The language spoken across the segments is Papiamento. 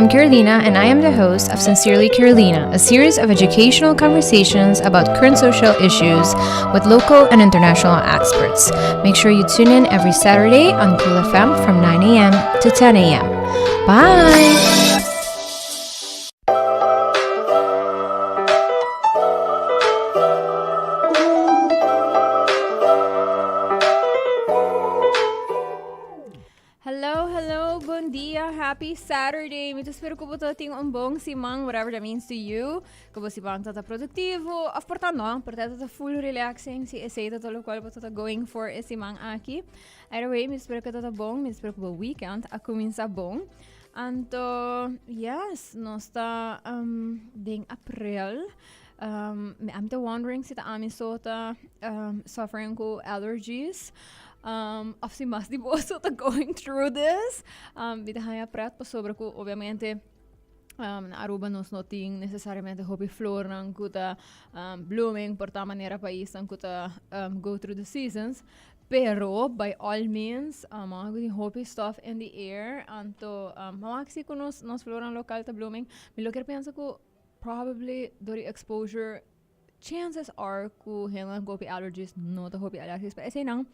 I'm Carolina, and I am the host of Sincerely Carolina, a series of educational conversations about current social issues with local and international experts. Make sure you tune in every Saturday on Cool FM from 9 a.m. to 10 a.m. Bye! Hello, hello, bon dia, happy Saturday. Mi ta spera ku bo ta tin un bon siman, whatever that means to you. Ku bo siman ta ta produktivo, of por ta no, por ta ta full relaxing, si esei ta lo kual bo ta going for e siman aki. Either way, mi ta spera ku ta ta bon, mi ta spera ku bo weekend a kuminsa bon. Anto, yes, nos ta um, den april. Um, mi am ta wondering si ta ami so ta um, suffering ku allergies. Um, of si mas di boso ta going through this. Um, mi ta haña pret pasobra ku obviamente um, na Aruba nos no tin necesariamente hopi flornan ku ta um, blooming por ta manera paisnan ku ta um, go through the seasons. Pero by all means, um, mama ku tin hopi stuff in the air, anto um, mama si ku nos, nos flornan lokal ta blooming. Mi lo kier pensa ku probably door di exposure chances are ku hendenan ku hopi allergies no ta hopi allergies pa eseinan.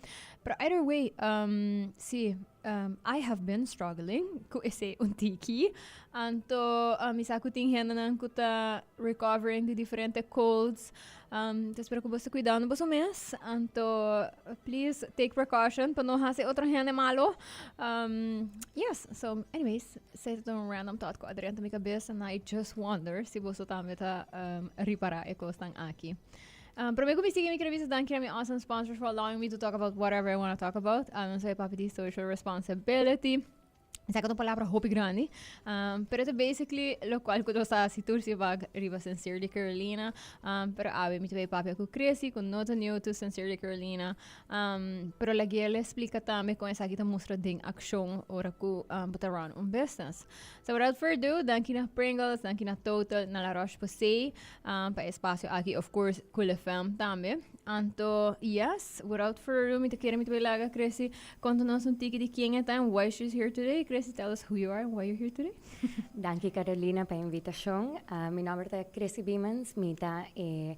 Pero either way, um, si, um, I have been struggling ku esei un tiki. Anto, um, mi sa ku tin hendenan ku ta recovering di diferente colds. Um, ta spera ku bo ta kuidando boso mes. Anto, please take precaution pa no hasi otro hende malo. Um, yes, so anyways, esei ta un random thought ku a drenta mi kabes and I just wonder si boso tambe ta um, ripará e kosnan aki. Um, promé ku mi sigui, mi quiere bisa danki na mi awesome sponsors for allowing me to talk about whatever I want to talk about. Um, soy papi di social responsibility. Esaki ta un palabra hopi grandi, um, pero ta basically locual cu nos ta haci tur si bag riba Sincerely Carolina. Um, pero awe mi ta bay papia cu Chrissy, cu no ta new to Sincerely Carolina. Um, pero lag'é el explica tambe con esaki ta mustra den accion ora cu um, bo ta run un business. So without further ado, danki na Pringles, danki na Total, na La Roche-Posay, um, pa e espacio aki, of course, Cool FM tambe. Anto, yes, without further ado, mi ta kere mi ta bay laga Chrissy Konta nos un tiki di ken e ta and why she's here today. Chrissy, tell us who you are and why you're here today. Danki Carolina pa e invitashon. Mi nòmber ta Chrissy Biemans, mi ta e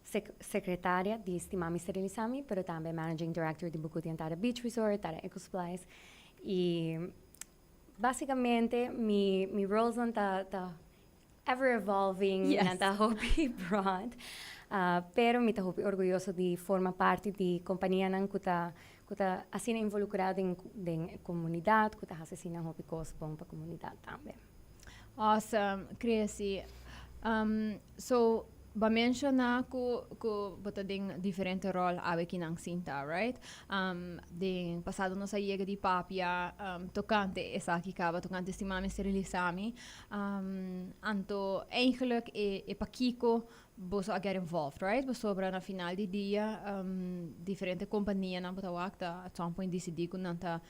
sekretaria di Stimami Sterilisami, pero tambe managing director di Bucuti Antada Beach Resort, Tara Eco Supplies. I basikamente mi mi rolesnan ta ta ever evolving, nan ta hopi broad, pero mi ta hopi orguyoso di forma parti di kompanianan ku ta ku ta asina involukrá den den e komunidat, ku ta hasi asina hopi kos bon pa komunidat tambe. Awesome, Chrissy. So, bo a menshoná ku ku bo ta den diferente ròl awe ki nan sinta, right? Den pasado nos a yega di papia tokante esaki kaba, tokante si mami sterilisá mi. Anto eigenlijk e e pakiko boso a get involved, right? Pasobra na final di dia diferente kompanianan bo ta wak ta at some point disidí ku nan ta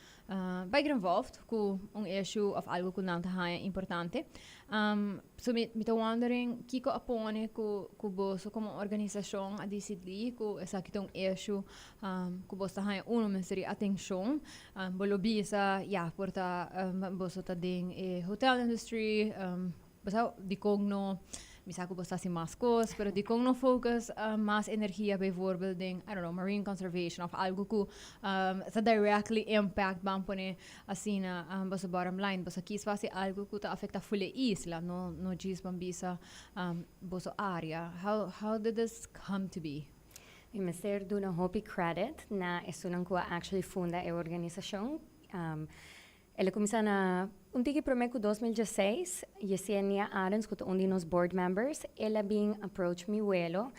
bai get involved ku un issue of algo ku nan ta haña importante. So mi mi ta wondering kiko a pone ku ku boso komo organisashon a disidí ku esaki ta un issue ku boso ta haña uno mester di atenshon. Bo lo bisa ya por ta boso ta den e hotel industry, bo sa dikon no, mi sa ku bo sa hasi mas kos, pero dikon no focus mas energia bijvoorbeeld den, I don't know, marine conservation of algo ku ta directly impact ban pone asina boso bottom line. Boso a kis pa hasi algo ku ta afecta ful e isla, no no djis ban bisa boso area. How how did this come to be? Mi mester duna hopi credit na esunnan cu a actually funda e organisacion. El a cuminsa na un tiki prome cu 2016, Yesenia Arends cu ta un di nos board members, el a bin approach mi welo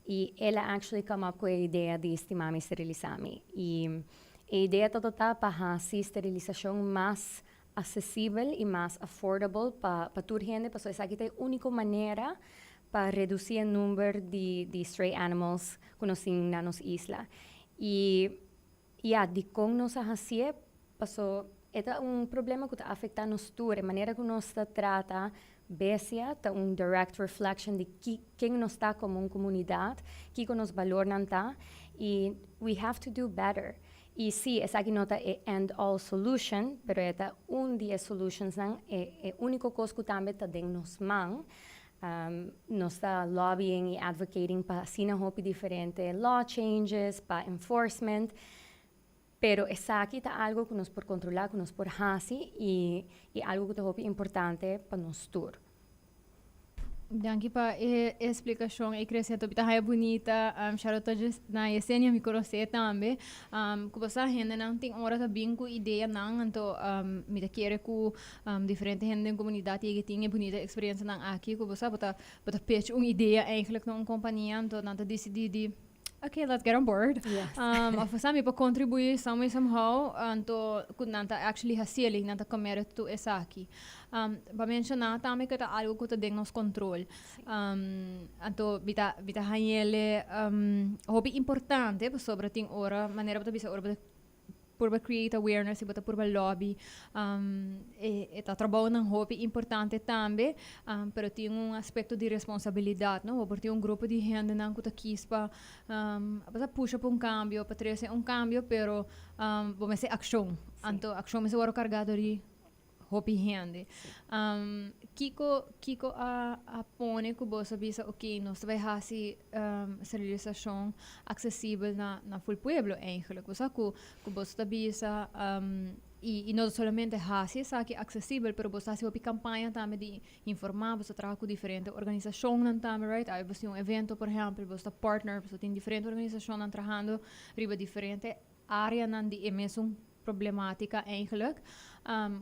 y el a actually come up cu e idea di Stima Mi Sterilisa Mi. Y e idea tabata pa haci sterilisacion mas accesibel y mas affordable pa pa tur hende pasobra esaki ta e unico manera pa reduci e number di di stray animals cu nos tin na nos isla. Y ya, dicon nos a hacié? Paso e ta un problema cu ta afecta nos tur, e manera cu nos ta trata bestia ta un direct reflection di ki ken nos ta como un comunidad, kico nos balornan ta y we have to do better. Y si, esaki no ta e end all solution, pero e ta un di e solutions nan, e unico cos cu tambe ta den nos man. Nos ta lobbying y advocating pa asina hopi diferente law changes, pa enforcement, pero esaki ta algo cu nos por controla, cu nos por haci y algo cu ta hopi importante pa nos tur. Danki pa e explicacion y crecento bita haya bunita. Shout out na Yesenia, mi conoce tambe. Cu basta hende nan tin ora ta bin cu idea nan, anto mi ta kere cu diferente hende den comunidad yega tin e bunita experiencia nan aki cu bosa bota pitch un idea eigenlijk na un compania, anto nan ta decidi di "Okay, let's get on board." Of sabi pa contribui some way somehow, anto cu nan ta actually haciele, nan ta committed to esaki. Pa menciona tambe cu ta algo cu ta den nos control. Anto mi ta hañele hopi importante sobre tin ora manera bo bisa ora bo purba create awareness y bo ta purba lobby, e ta trabou nan hopi importante tambe, pero tin un aspecto di responsabilidad, no? Porque tin un grupo di hende nan cu ta kies pa pusha pa un cambio, pa trece un cambio, pero bo mester accion. Anto accion mester wordo carga di hopi hende. Kico a pone cu bo a bisa, "Ok, nos bay haci sterilisacion accesibel na full pueblo eigenlijk"? Bo cu bo ta bisa y no solamente haci esaki accesibel, pero bo ta haci hopi campaña tambe di informa, bo ta traha cu diferente organisacion tambe, right? Ey bo tin un evento, por ehempel, bo ta partner, bo tin diferente organisacion trahando riba diferente area nan di e mesun problematica eigenlijk.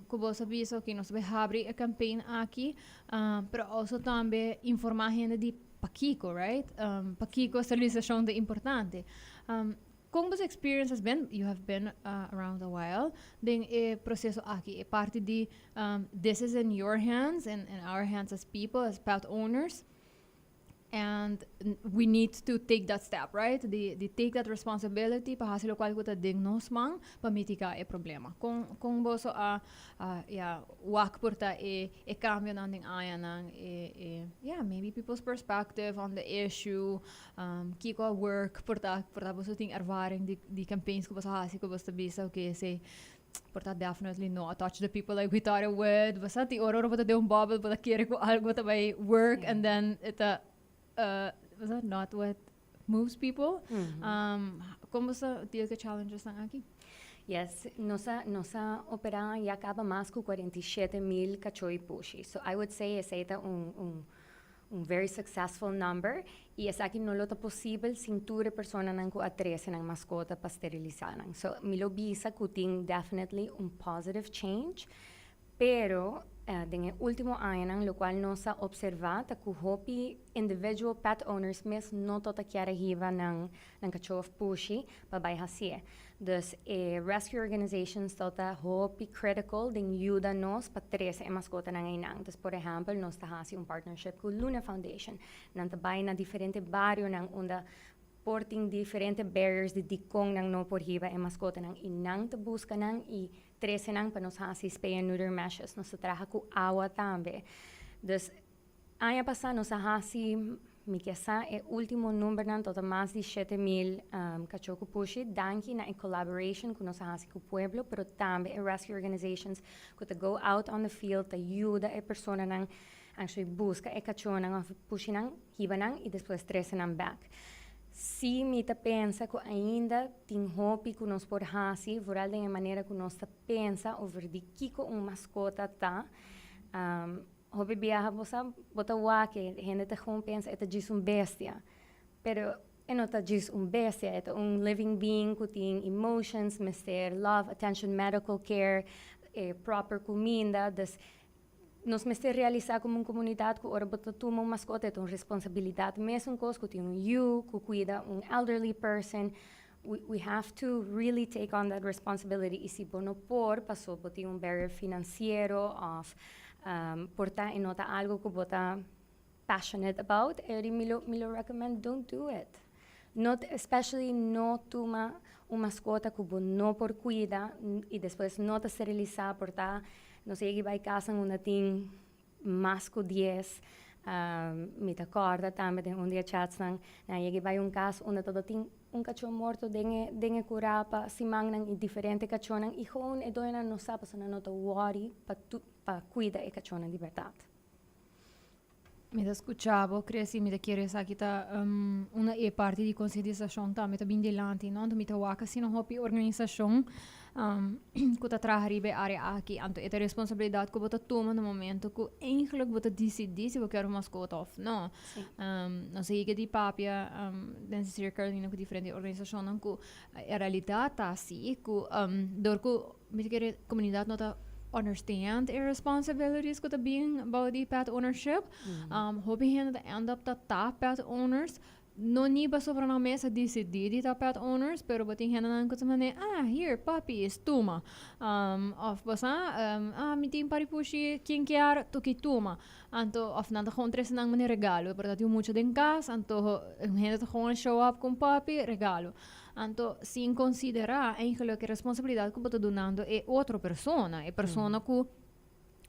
Cu bo a bisa cu nos bay habri e campaign aki, pero also tambe informa hende di pakico, right? Pakico sterilisacion ta importante. Con bo experience has been, you have been around a while, den e proceso aki, e parti di this is in your hands and in our hands as people, as pet owners, and we need to take that step, right? Di take that responsibility pa haci loke ta den nos man pa mitiga e problema. Con bo a, yeah, wak por ta e cambio nan den aya nan e, yeah, maybe people's perspective on the issue, kico work por ta bo tin ervaring di campaigns cu bo a haci cu bo ta bisa, okay, say por ta definitely not touch the people like we thought it would. Basta ti oro bo ta den un bubble, bo ta kere cu algo ta bay work and then it was that not what moves people? Con bo a deal cu challenges nan aki? Yes, nos a opera ya caba mas cu 47 mil cacho y pushi. So I would say esey ta un very successful number y esaki no lo ta posibel sin tur persona nan cu a trece nan mascota pa sterilisa nan. So mi lo bisa cu tin definitely un positive change, pero den e ultimo aña nan, loke nos a observa ta cu hopi individual pet owners mes no ta kier hiba nan cacho of pushi pa bay hacie. Dus rescue organizations ta hopi critical den yuda nos pa trece e mascota nan einan. Dus por ehempel, nos ta haci un partnership cu Luna Foundation. Nan ta bay na diferente bario nan unda por tin diferente barriers di dicon nan no por hiba e mascota nan y nan ta busca nan y trece nan pa nos haci spay and neuter meshes. Nos ta traha cu AWA tambe. Dus aña pasa nos a haci, mi kier sa, e ultimo number nan ta mas di 7 mil cacho cu pushi, danki na e collaboration cu nos a haci cu pueblo, pero tambe e rescue organizations cu ta go out on the field, ta yuda e persona nan actually busca e cacho nan of pushi nan, hiba nan y despues trece nan back. Si mi ta pensa cu ainda tin hopi cu nos por haci, vooral den manera cu nos ta pensa over di kico un mascota ta. Hopi biaha bo ta wak, hende ta gewoon pensa e ta djis un bestia. Pero e no ta djis un bestia, e ta un living being cu tin emotions, mester love, attention, medical care, proper cuminda. Dus nos mester realisa como un comunidad cu ora bo ta tuma un mascota ta un responsabilidad, mesun cos cu tin un yiu, cu cuida un elderly person. We have to really take on that responsibility. Y si bo no por, paso bo tin un barrier financiero of por ta e no ta algo cu bo ta passionate about, ey mi lo recommend, don't do it. Not, especially no tuma un mascota cu bo no por cuida y despues no ta sterilisa, por ta, no sei, bay cas unda tin mas cu 10. Mi ta corda tambe den un di e chats nan, nan yega bay un cas unda todo tin un cacho morto den e cura pa simannan y diferente cachonan y gewoon e doñonan no sa pasobra nan no ta worry pa cuida e cachonan di berdad. Mi ta scucha bo, Chrissy, mi ta kere esaki ta una e parti di concientisacion tambe ta bin dilanti, no? Anto mi ta wak asina hopi organisacion cu ta traha riba e area aki. Anto e ta responsabilidad cu bo ta tuma na momento cu eigenlijk bo ta dicidi si bo kier un mascota of no. Nos a yega di papia den cirkel cu diferente organisacionnan cu e realidad ta asi cu dor cu mi ta kere comunidad no ta understand e responsibilities cu ta bin bou di pet ownership. Hopi hende ta end up ta ta pet owners. No ni pasobra nan mes a dicidi di ta pet owners, pero bo tin hendenan cu ta mane, "Ah, here, puppies, tuma." Of bo sa, "Ah, mi tin pari pushi, ken kier, toki tuma." Anto, of nan ta gewoon trece nan mane regalo. Pero ta tin mucha den cas, anto hende ta gewoon show up cu un puppy, regalo. Anto, sin considera eigenlijk e responsabilidad cu bo ta dunando e otro persona, e persona cu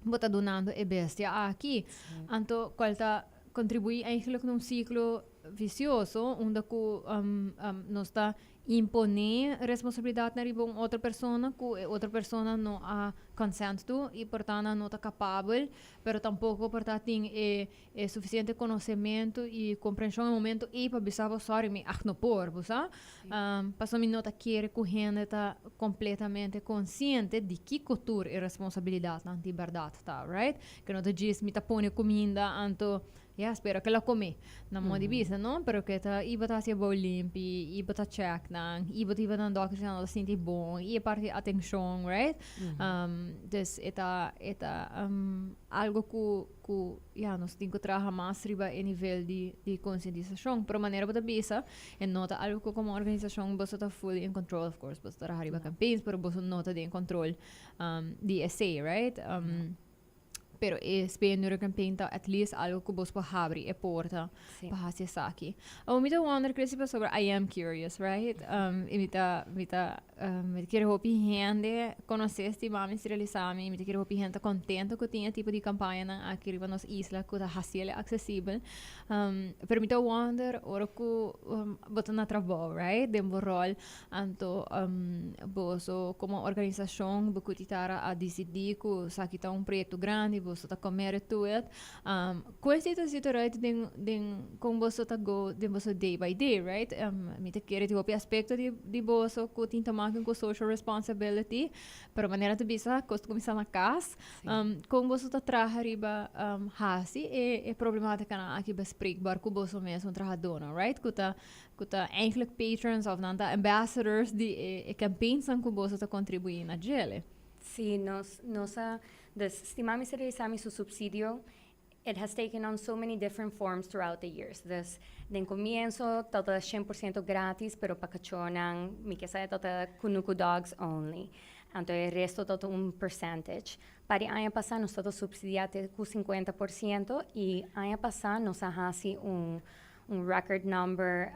bo ta dunando e bestia aki. Anto, cual ta contribui eigenlijk na un ciclo vicioso, unda cu nos ta impone responsabilidad na riba un otro persona cu e otro persona no a consent to y por ta nan no ta capabel, pero tampoco por ta tin e suficiente conocemento y comprension e momento ey pa bisa bo, "Sorry, mi echt no por," bo sa. Pasobra mi no ta kere cu hende ta completamente consciente di kico tur e responsabilidadnan di berdad ta, right? Cu no ta djis mi ta pone cuminda anto ya spera cu el a come, na modo di bisa, no? Pero cu e ta y bo ta haci e bou limpi y bo ta check nan y bo ta hiba nan dokter si nan no ta sinti bon y e parti atencion, right? Dus e ta algo cu ya nos tin cu traha mas riba e nivel di concientisacion. Pero manera bo ta bisa, e no ta algo cu como organisacion boso ta fully in control, of course. Boso ta traha riba campaigns, pero boso no ta den control di esey, right? Pero e Spay and Neuter campaign ta at least algo cu bos por habri e porta pa haci esaki. Oh, mi ta wonder, Chrissy, pasobra I am curious, right? Y mi ta kere hopi hende conoce Stimami Sterilisami, mi ta kere hopi hende ta contento cu tin e tipo di campañanan aki riba nos isla cu ta haciele accesibel. Pero mi ta wonder ora cu bo ta na trabou, right? Den bo rol, anto boso como organisacion Bucuti Tara a dicidi cu esaki ta un proyecto grandi, boso ta committed to it. Con esey ta zit eruit den con boso ta go den boso day by day, right? Mi ta kere tin hopi aspecto di boso cu tin te maken cu social responsibility, pero manera ta bisa, cos ta cuminsa na cas. Con boso ta traha riba haci e problematicanan aki bespreekbaar cu boso mes un trahadornan, right? Cu ta eigenlijk patrons of nan ta ambassadors di e campaigns cu boso ta contribui na djele. Si, nos a, dus Stimami Sterilisami su subsidio, it has taken on so many different forms throughout the years. Dus, den comienzo, tabata 100% gratis, pero pa cachonan, mi kier sa tabata Kunuku dogs only. Anto, e resto tabata un percentage. Pa di aña pasa, nos tabata subsidia te cu 50% y aña pasa nos a hasi un record number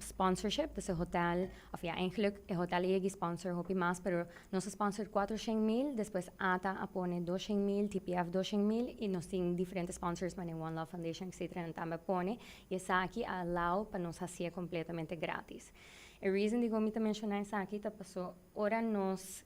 sponsorship, dus e hotel, of ja, eigenlijk e hotel a yega sponsor hopi mas, pero nos sponsor 400 mil, despues ATA a pone 200 mil, TPF 200 mil, y nos tin diferente sponsors, manera One Love Foundation, etc. Nan tambe pone, y esaki a allow pa nos haci completamente gratis. E reason di mi ta menciona esaki ta paso ora nos.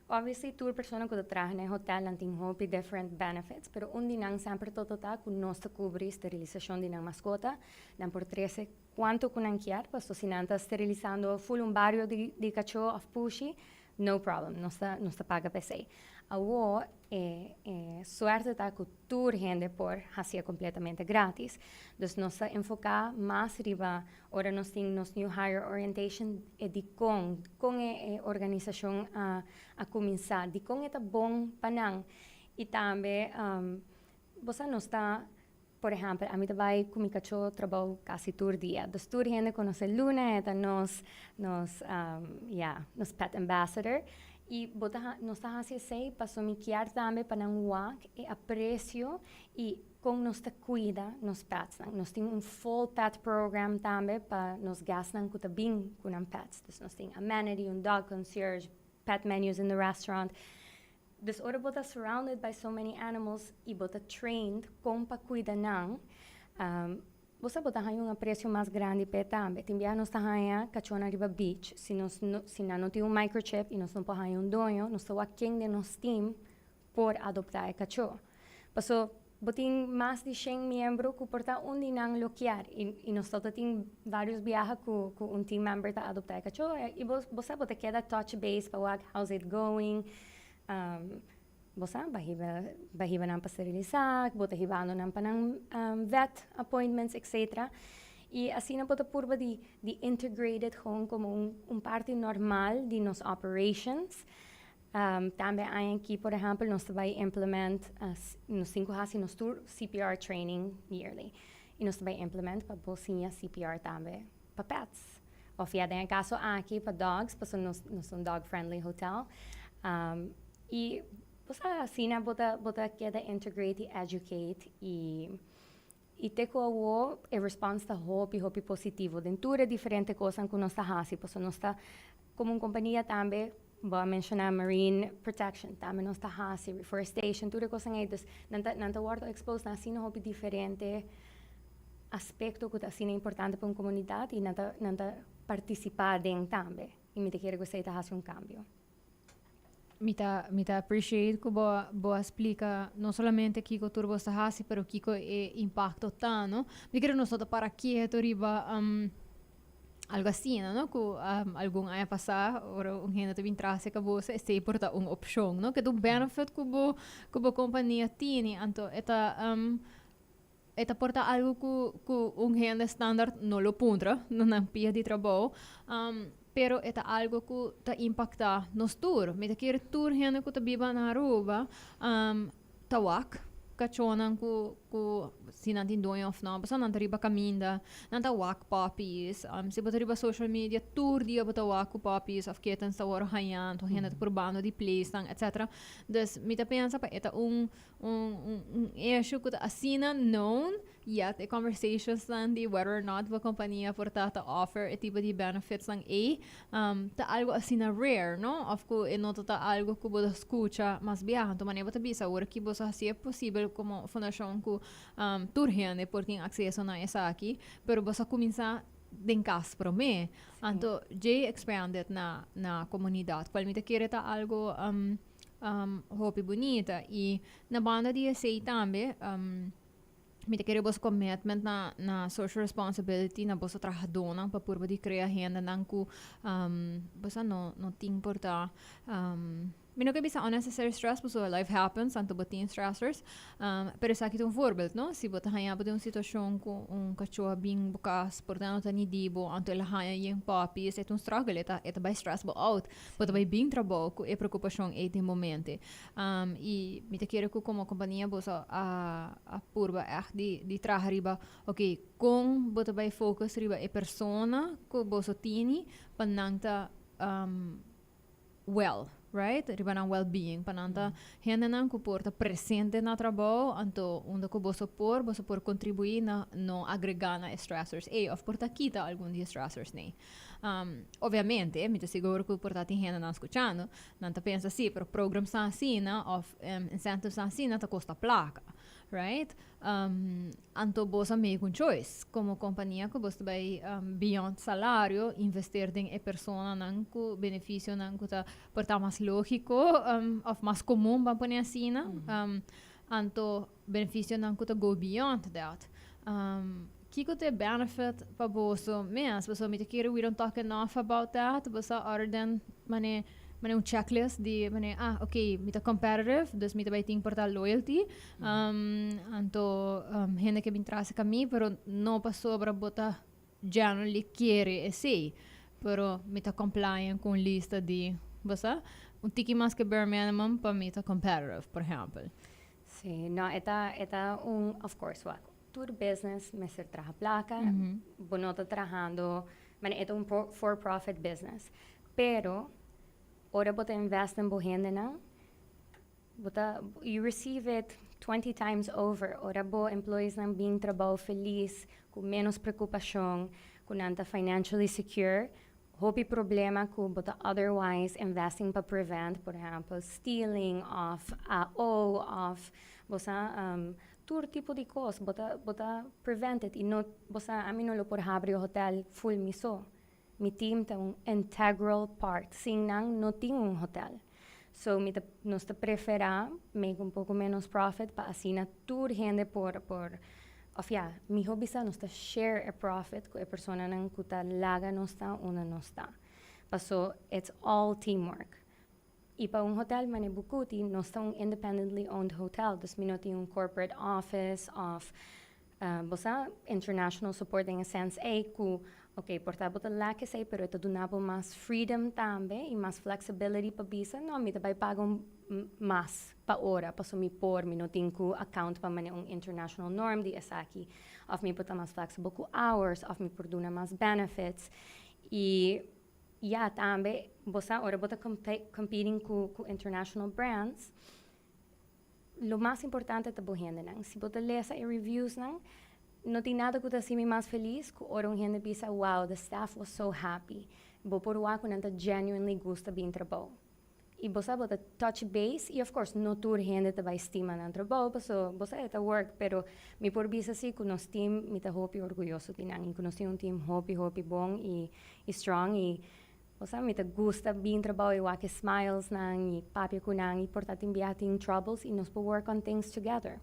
Obviously, tur persona cu ta traha na hotel nan tin hopi different benefits, pero un di nan semper ta cu nos ta cubri sterilisacion di nan mascota, nan por trece cuanto cu nan kier, paso si nan ta sterilisando full un bario di cacho of pushi, no problem, nos ta paga p'esey. Awo, e suerte ta cu tur hende por haci completamente gratis. Dus nos ta enfoca mas riba ora nos tin nos new hire orientation e di con e organisacion a cuminsa, di con e ta bon pa nan. Y tambe, bo nos ta, por ehempel, ami ta bay cu mi cacho trabou casi tur dia. Dus tur hende conoce Luna, e ta nos, yeah, nos pet ambassador. Y bo ta, nos ta haci esey, paso mi kier tambe pa nan wak e aprecio y con nos ta cuida nos pets nan. Nos tin un full pet program tambe pa nos guests nan cu ta bin cu nan pets. Dus nos tin amenity, un dog concierge, pet menus in the restaurant. Dus ora bo ta surrounded by so many animals y bo ta trained con pa cuida nan, bo sa, bo ta haya un aprecio mas grandi p'e tambe. Tin biaha nos ta haya cachonan riba beach, si nos no, si nan no tin un microchip y nos no por haya un doño, nos ta wak ken den nos team por adopta e cacho. Paso bo tin mas di 100 miembro cu por ta un di nan lo kier y nos ta tin varios biaha cu un team member ta adopta e cacho y bo sa, bo ta keda touch base pa wak how's it going. Bo sa, bo hiba nan pa steriliza, bo ta hibando nan pa nan vet appointments, etc. Y asina bo ta purba di integrate it gewoon como un parti normal di nos operations. Tambe aki, por ehempel, nos ta bay implement, nos tin cu haci nos tur CPR training yearly. Y nos ta bay implement pa bo siña CPR tambe pa pets. Of ja, den caso aki pa dogs, pasobra nos ta un dog friendly hotel. Y bo sa, asina bo ta keda integrate y educate y te cu e response ta hopi hopi positivo. Den tur diferente cos cu nos ta haci, pasobra nos ta como un compania tambe, bo a menciona marine protection, tambe nos ta haci reforestation, tur cos ey, dus nan ta wordo exposed na asina hopi diferente aspecto cu ta asina importante pa un comunidad y nan ta participa den tambe. Y mi ta kere cu esey ta haci un cambio. Mi ta appreciate cu bo a splica no solamente kico tur bo ta haci, pero kico e impacto ta, no? Mi ta kere nos ta para keto riba algo asina, no? Cu algun aña pasa, ora un hende ta bin tras cu bo, esey por ta un opcion, no? Cu ta un benefit cu bo compania tin, anto e ta por ta algo cu un hende standard no lo puntra, no na pia di trabou, pero e ta algo cu ta impacta nos tur. Mi ta kere tur hende cu ta biba na Aruba, ta wak cachonan cu si nan tin doño of no, basta nan ta riba caminda, nan ta wak puppies, si bo ta riba social media, tur dia bo ta wak cu puppies of kittens ta wordo haya, anto hende ta probando di place nan, etc. Dus mi ta pensa pa e ta un issue cu ta asina known, yet e conversations nan di whether or not bo compania por ta offer e tipo di benefits nan e ta algo asina rare, no? Of cu e no ta algo cu bo ta scucha mas biaha. Anto manera bo ta bisa awor cu bo haci e posibel como fundacion cu tur hende por tin acceso na esaki, pero bo a cuminsa den cas prome. Anto djey expanded na comunidad. Cual mi ta kere ta algo hopi bunita. Y na banda di esey tambe, mi ta kere boso commitment na social responsibility na boso trahadornan pa purba di crea hendenan cu boso no tin por ta, mi no ke bisa unnecessary stress, pasobra life happens, anto bo tin stressors, pero esaki ta un voorbeeld, no? Si bo ta haya bo den un situacion cu un cacho a bin bo cas, por ta no ta ni di bo, anto el a haya yen puppies, e ta un struggle, e ta bay stress bo out, bo ta bay bin trabou cu e preocupacion ey den momento. Y mi ta kere cu como compania boso a purba echt di traha riba, ok, con bo ta bay focus riba e persona cu boso tini pa nan ta well, right? Riba nan well-being, pa nan ta hendenan cu por ta presente na trabou, anto unda cu boso por contribui na no agrega na stressors ey, of por ta kita algun di stressors nee. Obviamente, mi ta sigur cu por ta tin hendenan scuchando, nan ta pensa si, pero programs nan asina, of incentives nan asina, ta costa placa, right? Anto boso a make un choice como compania cu boso ta bay beyond salario, investeer den e personanan cu beneficionan cu ta por ta mas logico of mas comun, ban pone asina, anto beneficionan cu ta go beyond that. Kico ta e benefit pa boso mes? Boso, mi ta kere we don't talk enough about that. Boso other than mane un checklist di mane, ah, ok, mi ta competitive, dus mi ta bay tin por ta loyalty. Anto hende ke bin tras ka mi, pero no pasobra bo ta generally kere esey, pero mi ta compliant cu un lista di, bosa, un tiki mas cu bare minimum pa mi ta competitive, por ehempel. Si, no, e ta un, of course, wak, tur business mester traha placa, bo no ta trahando, maar e ta un for-profit business. Pero, ora bo ta invest den bo hendenan, bo ta, you receive it 20 times over. Ora bo employees nan bin trabou feliz, cu menos preocupacion, cu nan ta financially secure. Hopi problema cu bo ta otherwise investing pa prevent, por ehempel, stealing of AO of bo sa tur tipo di cos bo ta prevent it y no, bo sa, ami no lo por habri hotel full mi so. Mi team ta un integral part. Sin nan no tin un hotel. So mi ta, nos ta prefera make un poco menos profit pa asina tur hende por of ja, miho bisa nos ta share a profit cu e personanan cu ta laga nos ta unda nos ta. Paso it's all teamwork. Y pa un hotel mane Bucuti, nos ta un independently owned hotel, dus mi no tin un corporate office of bo sa, international support in a sense e cu ok, por ta bo ta lack esey, pero ta duna bo mas freedom tambe y mas flexibility pa bisa, no, mi ta bay paga un mas pa ora, paso mi por, mi no tin cu account pa mane un international norm di esaki, of mi por ta mas flexible cu hours, of mi por duna mas benefits. Y ja, tambe, bo sa, ora bo ta competing cu international brands, lo mas importante ta bo hendenan. Si bo ta lesa e reviews nan, no tin nada cu ta haci mas feliz cu ora un hende bisa, "Wow, the staff was so happy." Bo por wak cu nan ta genuinely gusta bin trabou. Y bo sa, bo ta touch base y of course no tur hende ta bay stima nan trabou, paso bo sa, e ta work, pero mi por bisa si cu nos team, mi ta hopi orguyoso di nan, y cu nos tin un team hopi hopi bon y strong y bo sa, mi ta gusta bin trabou y wak smiles nan y papia cu nan y por ta tin bia tin troubles y nos por work on things together.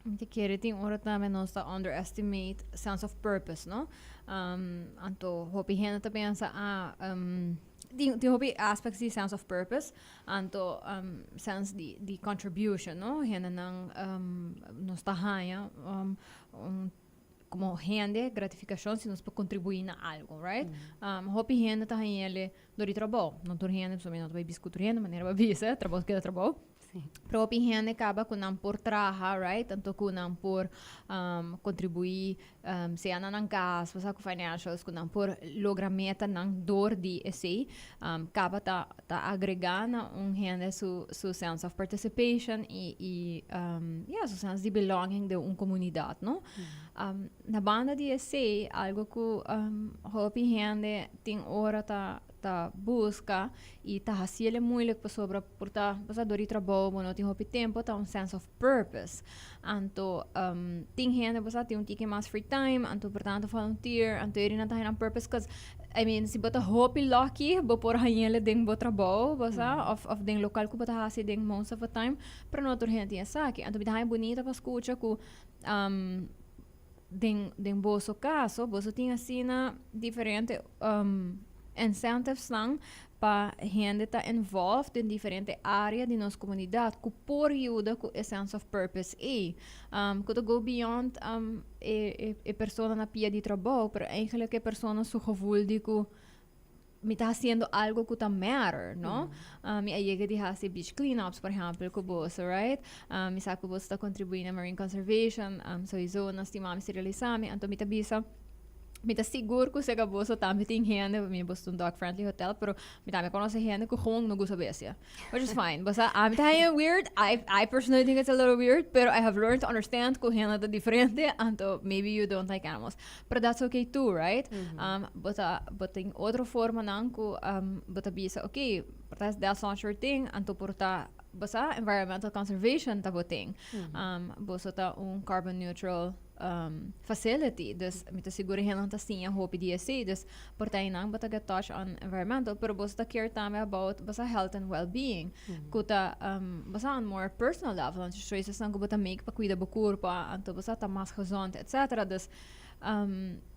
Mi ta kere tin ora tambe nos ta underestimate sense of purpose, no? Anto hopi hende ta pensa, ah, tin hopi aspects di sense of purpose, anto sense di contribution, no? Hendenan nos ta haña un como hende gratificacion si nos por contribui na algo, right? Hopi hende ta hañele dor di trabou. No tur hende, so mi no ta bay bisa cu tur hende, manera bo a bisa, trabou keda trabou. Pero hopi hende caba cu nan por traha, right? Anto cu nan por contribui, sea na nan cas, o cu financials, cu nan por logra meta nan door di esey, caba ta agrega na un hende su sense of participation y yeah, su sense di belonging di un comunidad, no? Na banda di esey, algo cu hopi hende tin ora ta busca y ta haciele moeilijk pasobra por ta pasa door di trabou bo no tin hopi tempo, ta un sense of purpose. Anto tin hende, bo sa, tin un tiki mas free time, anto por tanto volunteer, anto eri nan ta haña purpose, 'cause I mean, si bo ta hopi lucky, bo por hañele den bo trabou, bo sa, of den local cu bo ta hasi den most of the time, pero no tur hende tin esaki. Anto mi ta haña bunita pa scucha cu den boso caso, boso tin asina diferente incentives nan pa hende ta involved den diferente area di nos comunidad cu por yuda cu e sense of purpose e cu ta go beyond e persona na pia di trabou, pero eigenlijk e persona su gevoel di cu mi ta haciendo algo cu ta matter, no? Mi a yega di hasi beach cleanups, por ehempel, cu boso, right? Mi sa cu boso ta contribui na marine conservation, sowieso na Stimami Sterilisami, anto mi ta bisa, mi ta sigur cu sega boso tambe tin hende, mi boso un dog friendly hotel, pero mi tambe conoce hende cu gewoon no gusta bestia, which is fine. Bo sa, ami ta haña weird, I personally think it's a little weird, pero I have learned to understand cu hende ta diferente, anto maybe you don't like animals. But that's okay too, right? Bo tin otro formanan cu bo ta bisa, okay, that's not your thing, anto por ta, bo sa, environmental conservation ta bo thing. Boso ta un carbon neutral facility, dus mi ta sigur hende ta siña hopi di esey, dus por ta einan bo ta get touch on environmental, pero boso ta care tambe about, bo sa, health and well-being, cu ta, bo sa, on more personal level, anto choices nan cu bo ta make pa cuida bo curpa, anto bo sa, ta mas gezond, etc. Dus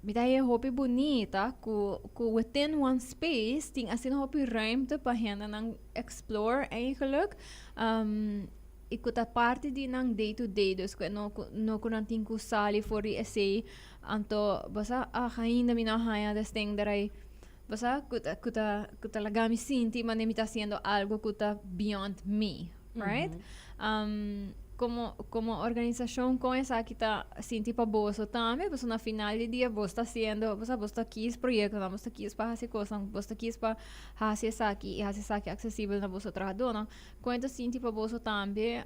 mi ta haña hopi bunita cu within one space tin asina hopi ruimte pa hendenan explore eigenlijk y cu ta parti di nan day to day, dus cu no cu nan tin cu sali for di esey, anto bo sa, ah, ainda mi no haña this thing that I, bo sa, cu ta laga mi sinti mane mi ta haciendo algo cu ta beyond me, right? Como organisacion, con esaki ta sinti pa boso tambe? Pasobra na final di dia boso ta haciendo, bo sa, boso ta kies proyectonan, boso ta kies pa haci cosnan, boso ta kies pa haci esaki y haci esaki accesibel na boso trahadornan. Con ta sinti pa boso tambe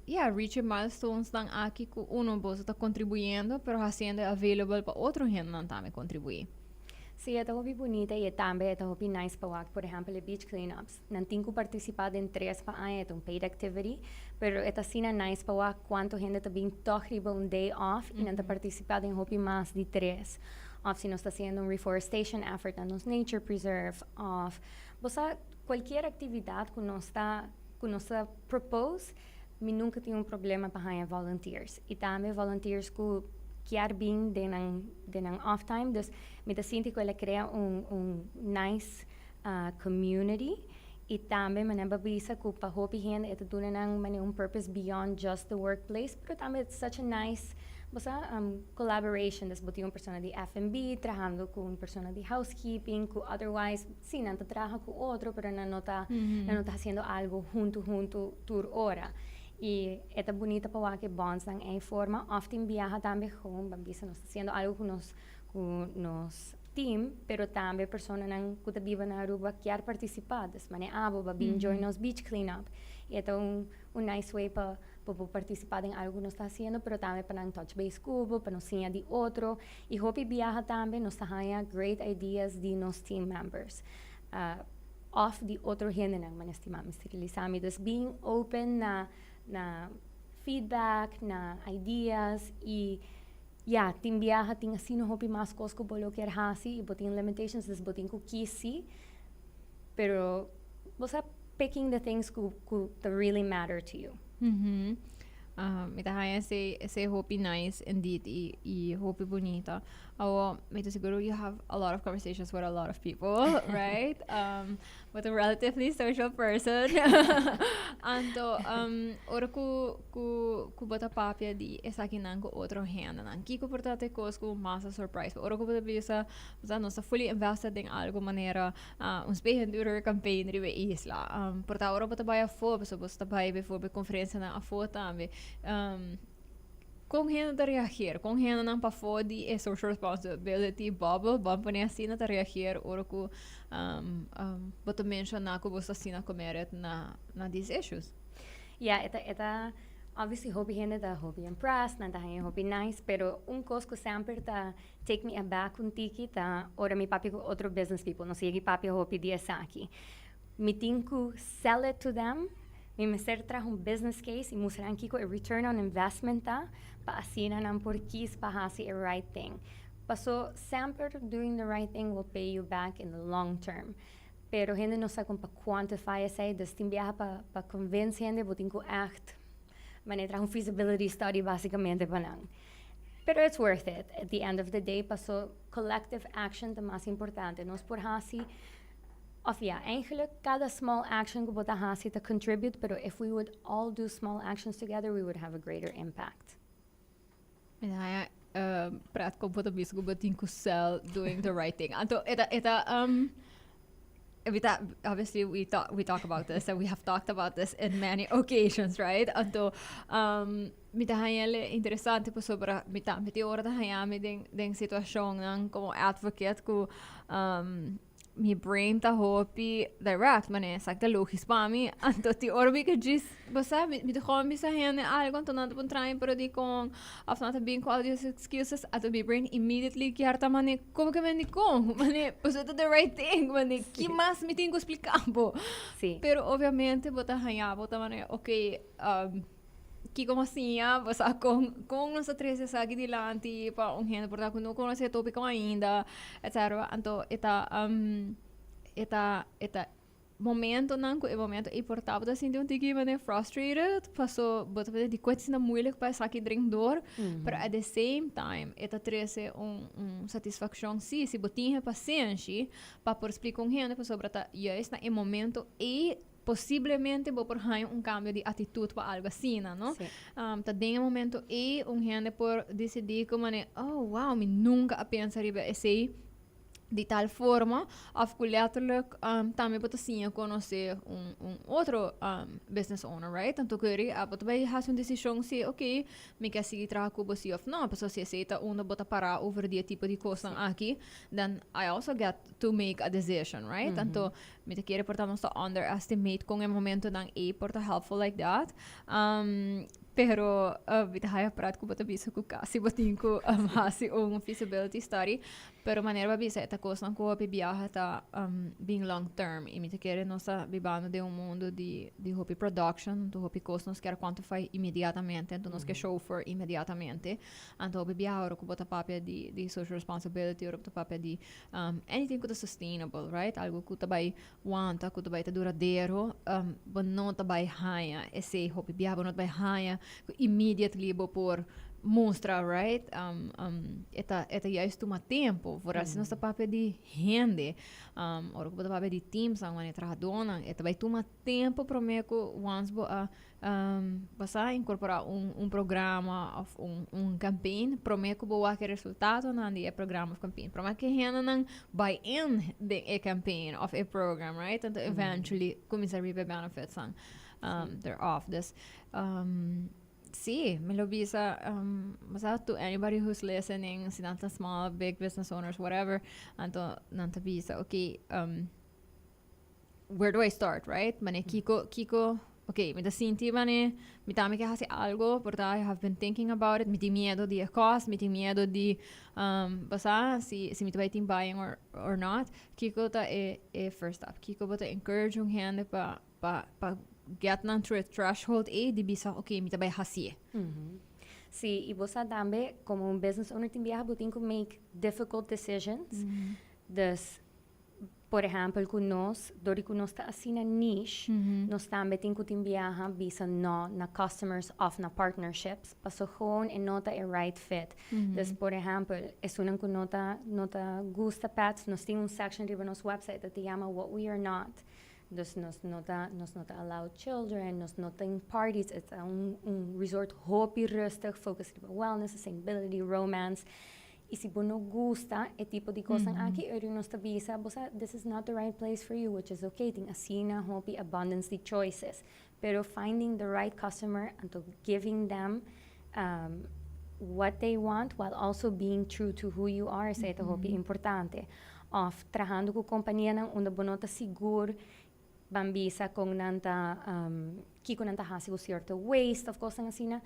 yeah, reach milestones nan aki cu uno boso ta contribuyendo, pero haciendo available pa otro hendenan tambe contribui? Si, e ta hopi bunita y tambe ta hopi nice pa wak, por ehempel, e beach cleanups. Nan tin cu participa den tres pa aña, e un paid activity, pero e ta asina nice pa wak cuanto hende ta bin toch riba un day off y nan ta participa den hopi mas di tres. Of si nos ta haciendo un reforestation effort na nos nature preserve, of bo sa, cualkier actividad cu nos ta propose, mi nunca tin un problema pa haya volunteers. Y tambe volunteers cu kier bin den nan off time, dus mi ta sinti cu el a crea un nice community y tambe mi ta bisa cu pa hopi hende e ta duna nan mane un purpose beyond just the workplace, pero tambe it's such a nice, bo sa, collaboration. Dus bo tin un persona di F&B trahando cu un persona di housekeeping cu otherwise si nan ta traha cu otro, pero nan no ta haciendo algo hunto hunto tur ora. Y e ta bunita pa wak e bonds nan e forma. Of tin biaha tambe gewoon, ban bisa, nos ta haciendo algo cu nos team, pero tambe personanan cu ta biba na Aruba kier participa. Dus mane abo ba bin join nos beach cleanup. Y ta un nice way pa participa den algo cu nos ta haciendo, pero tambe pa nan touch base cu bo, pa nos siña di otro. Y hopi biaha tambe nos ta haya great ideas di nos team members. Of di otro hendenan, man estima mi steriliza mi. Dus being open na feedback, na ideas y ja, tin biaha tin asina hopi mas cos cu bo lo kier hasi y bo tin limitations, dus bo tin cu kies, pero bo sa, picking the things cu that really matter to you. Mi ta haya esey hopi nice indeed y hopi bunita. Oh, mi ta sigur you have a lot of conversations with a lot of people, right? With a relatively social person. Anto, ora cu bo ta papia di esakinan cu otro hendenan, kiko por ta e cos cu mas a surprise? Ora cu bo ta bisa, bo nos ta fully invested den algo manera un speendurer campaign riba isla. Por ta ora bo ta bai afo, so bo ta bai bijvoorbeeld conferencianan afo tambe. Con hende ta reageer? Con hendenan pafo di e social responsibility bubble, ban pone asina, ta reageer ora cu bo ta menciona cu bo ta asina committed na these issues? Yeah, e ta obviously hopi hende ta hopi impressed, nan ta haña hopi nice, pero un cos cu semper ta take me aback un tiki ta ora mi papia cu otro business people, nos yega papia hopi di esaki. Mi tin cu sell it to them, mi mester traha un business case y mustra nan kico e return on investment ta, pa asina nan por kies pa hasi e right thing. Paso semper doing the right thing will pay you back in the long term. Pero hende no sa con pa quantify esey, dus tin biaha pa convince hende, bo tin cu echt mane traha un feasibility study basicamente pa nan. Pero it's worth it. At the end of the day, paso collective action ta mas importante. Nos por hasi, of ja, eigenlijk cada small action cu bo ta hasi ta contribute, pero if we would all do small actions together, we would have a greater impact. Ja, praat com bo ta bisa cu bo tin cu sell doing the right thing. Anto, e ta, obviously we talk about this and we have talked about this in many occasions, right? Anto, mi ta haña interesante pasobra mi tin ora ta haña mi den situacionnan como advocate cu mi brain ta hopi direct, mane esaki ta logisch pa mi. Anto tin ora mi ke djis, bo sa, mi ta gewoon bisa hende algo, anto nan ta puntra mi pero di con of nan ta bin cu all these excuses, anto mi brain immediately kier ta mane, como ke men di con? Mane, pues e ta the right thing, mane, ki mas mi tin cu splica bo? Pero obviamente bo ta haña, bo ta mane, okay, kiko mi a siña, bo sa, con nos a trece esaki dilanti pa un hende por ta cu no conoce e topico ainda, etc. Anto, e ta momentonan cu e momento ey por ta bo ta sinti un tiki mane frustrated, paso bo ta di cu asina moeilijk pa esaki drink door, pero at the same time e ta trece un satisfaccion si, si bo tin e pasenshi pa por splica un hende, pasobra ta juist na e momento ey posiblemente bo por haña un cambio di actitud pa algo asina, no? Si. Ta den e momento ey un hende por dicidi como ne, "Oh wow, mi nunca a pensa riba esey di tal forma", of cu letterlijk tambe bo ta siña conoce un otro business owner, right? Anto cu ey bo ta bay haci un decision si, ok, mi kier sigui traha cu bo si of no, pasobra si esey ta unda bo ta para over di e tipo di cosnan aki, then I also get to make a decision, right? Anto, Mi ta kere por ta nos ta underestimate con e momentonan ey por ta helpful like that. Pero mi ta haya pret cu bo ta bisa cu casi bo tin cu haci un feasibility study. Pero manera bo a bisa e ta cosnan cu hopi biaha ta bin long term. Y mi ta kere nos ta bibando den un mundo di hopi production, anto hopi cos nos kier quantify inmediatamente, anto nos kier show for inmediatamente. Anto hopi biaha ora cu bo ta papia di social responsibility, ora bo ta papia di anything cu ta sustainable, right? Algo cu ta bay wanta, cu ta bay ta duradero, bo no ta bay haya esey hopi biaha, bo no ta bay haya cu immediately bo por mustra, right? E ta, e ta juist tuma tempo. Vooral si nos ta papia di hende, ora cu bo ta papia di teamsnan, wanneer trahadornan, e ta bay tuma tempo prome cu once bo a bo sa incorpora un programa of un campaign prome cu bo wak e resultatonan di e programa of campaign. Prome cu e hendenan buy in den e campaign of e program, right? Anto eventually cuminsa reap e benefitsnan thereof. Dus si, mi lo bisa, bo sa, to anybody who's listening, si nan ta small, big business owners, whatever, anto nan ta bisa, okay, where do I start, right? Mane kiko, kiko, ok, mi ta sinti mane, mi tambe ke hasi algo, por ta I have been thinking about it, mi tin miedo di e cost, mi tin miedo di, bo sa, si mi ta bai tin buying or not, kiko ta e first step? Kiko bo ta encourage un hende pa get nan through e threshold ei di bisa, ok, mi ta bai hasié? Sí, i bo sa tambe, como un business owner tin biaha bo tin ku make difficult decisions. Dus, por ehempel, cu nos, door di cu nos ta asina niche, nos tambe tin cu tin biaha bisa no na customers of na partnerships, paso gewoon e no ta e right fit. Dus, por ehempel, esunnan cu no ta gusta pets, nos tin un section riba nos website dat ta yama "What We Are Not". Dus nos no ta allow children, nos no tin parties, it's un resort hopi rustig, focus riba wellness, sustainability, romance. Y si bo no gusta e tipo di cos aki, ey nos ta bisa, bo sa, this is not the right place for you, which is okay. Tin asina hopi abundance di choices. Pero finding the right customer and to giving them what they want while also being true to who you are, esey ta hopi importante. Of trahando cu companianan unda bo no ta sigur, ban bisa, con nan ta kico nan ta hasi cu cierto waste of cosnan asina.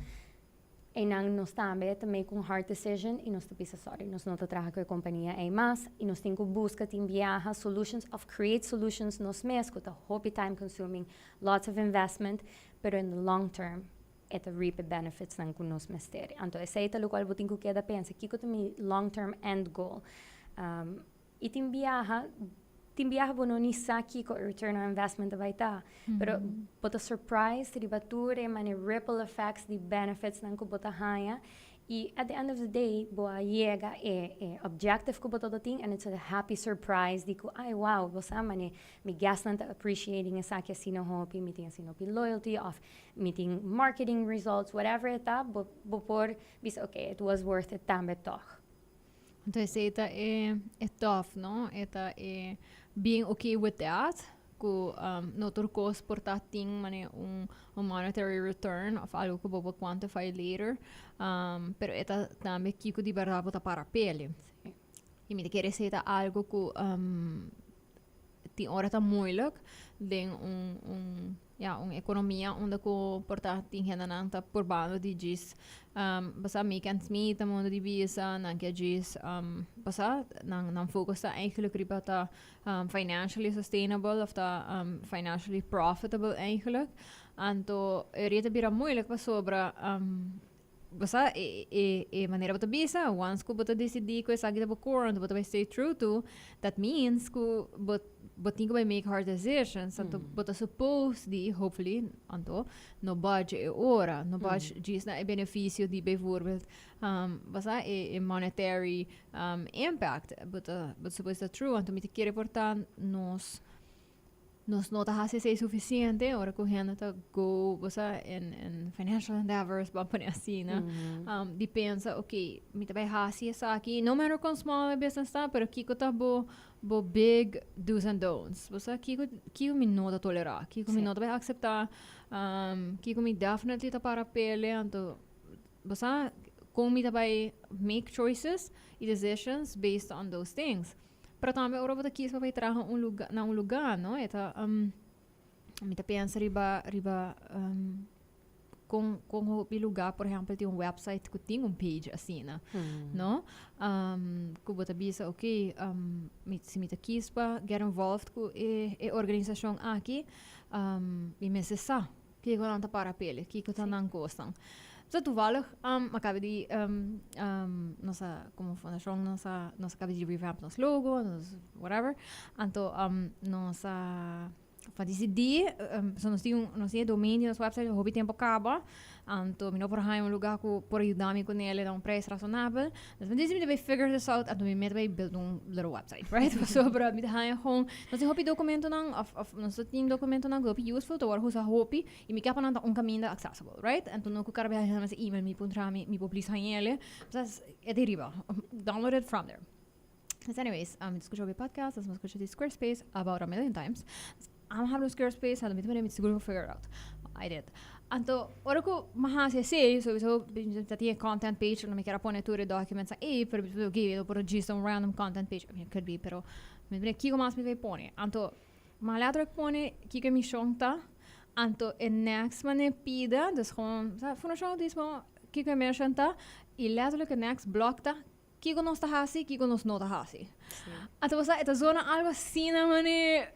Y nan nos tambe ta make un hard decision y nos ta bisa, "Sorry, nos no ta traha cu e compania ey mas", y nos tin cu busca tin biaha solutions of create solutions nos mes, cu ta hopi time consuming, lots of investment, pero in the long term e ta reap the benefits nan cu nos mester. Anto esey ta locual bo tin cu keda pensa, kico ta mi long term end goal? Y tin biaha bo no ni sa kico e return on investment bay ta. Pero bo ta surprised riba tur e mane ripple effects di benefits nan cu bo ta haya. Y at the end of the day, bo a yega e objective cu bo ta tin and it's a happy surprise di cu, "Ay wow, bo sa, mane mi guests nan ta appreciating esaki asina hopi, mi tin asina hopi loyalty of mi tin marketing results", whatever e ta, bo por bisa, "Okay, it was worth it tambe toch." Anto esey ta e tough, no? E ta e being okay with that, cu no tur cos por ta tin mane un monetary return of algo cu bo por quantify later. Pero e ta tambe kico di berdad bo ta para p'e. Y mi ta kere esey ta algo cu tin ora ta moeilijk den un, ja, un economia unda cu por ta tin hendenan ta purbando di djis basa make ends meet, ta mundo di bisa nan ke djis basa nan focus ta eigenlijk riba ta financially sustainable of ta financially profitable eigenlijk. Anto e ta bira moeilijk pasobra basa e manera bo ta bisa, once cu bo ta decidi cu esaki ta bo core, anto bo ta bay stay true to that, means cu bo tin cu bay make hard decisions. Anto bo ta supposed di hopefully anto no budge e ora, no budge djis na e beneficio di bijvoorbeeld basa e monetary impact, but supposed ta true. Anto mi ta kere por ta nos no ta hasi esey suficiente ora cu hende ta go, basa, in financial endeavors, ban pone asina, di pensa, "Ok, mi ta bay hasi esaki", no matter con small e business ta, pero kiko ta bo big do's and don'ts? Basa, kico mi no ta tolera, kiko mi no ta bay acepta, kiko mi definitely ta para p'e? Anto basa, con mi ta bay make choices y decisions based on those things? Pero tambe ora bo ta kies pa bay traha un luga, na un luga, no? E ta, mi ta pensa riba, riba, con, con hopi lugar, por ehempel, tin un website cu tin un page asina, no? Cu bo ta bisa, ok, mi, si mi ta kies pa get involved cu e, e organisacion aki, mi mester sa kiko nan ta para pele, kiko ta nan cosnan. So toevallig, a caba di, nos a, como fundacion nos a, nos a caba di revamp nos logo, nos whatever, anto, nos a pa disidí, so nos tin un, nos tin e domain di nos website hopi tempo kaba, anto mi no por haña un lugá ku por yuda mi kuné na un prijs rasonabel. Dus mi disi mi ta bai figure this out, anto mi mester bai build un little website, right? Pasobra mi ta haña gewoon, nos tin hopi dokumentonan òf òf nos ta tin dokumentonan ku hopi useful, ta wòrdu usa hopi, i mi ke pa nan ta un kaminda accessible, right? Anto no ku kada biaha hende mester email mi puntra mi, mi por please hañ'el, pues e ta riba, download it from there. Dus anyways, mi ta skucha hopi podcast, dus mi a skucha di Squarespace about a million times. I'm habla Squarespace, anto mi ta mira mi seguro figure it out. I did. Anto, ora ku mi a hasi esei, sowieso mi ta tin e content page unda mi kier a pone tur e documents ei, pero mi ta ok, no por djis un random content page, I mean it could be, pero mi ta mira kiko mas mi ta pone. Anto, mi a letterlijk pone kiko e mishon ta, anto e next manera pida, dus gewoon, sa, Fundashon Autismo, kiko e mission ta, i letterlijk e next blok ta Kiko nos ta hasi, kiko nos no ta hasi. Anto bo sa, e ta zona algo asina mane,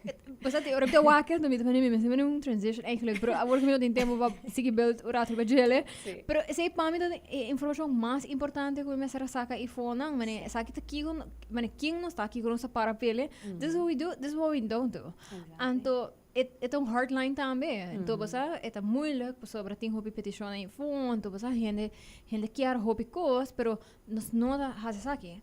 bo sa, ora mi ta wak mi ta mane mi mester mane un transition eigenlijk, pero awor ku mi no tin tempo pa sigui build un rato riba djele. Pero esei pa mi ta e informashon mas importante ku mi mester a saka eifonan, mane esaki ta kiko, mane ken nos ta, kiko nos ta para pele, this is what we do, this is what we don't do. Anto e ta un hard line tambe. Anto bo sa e ta moeilijk pasobra tin hopi petishon ei fo, anto bo sa hende hende kier hopi kos pero nos no ta hasi esaki.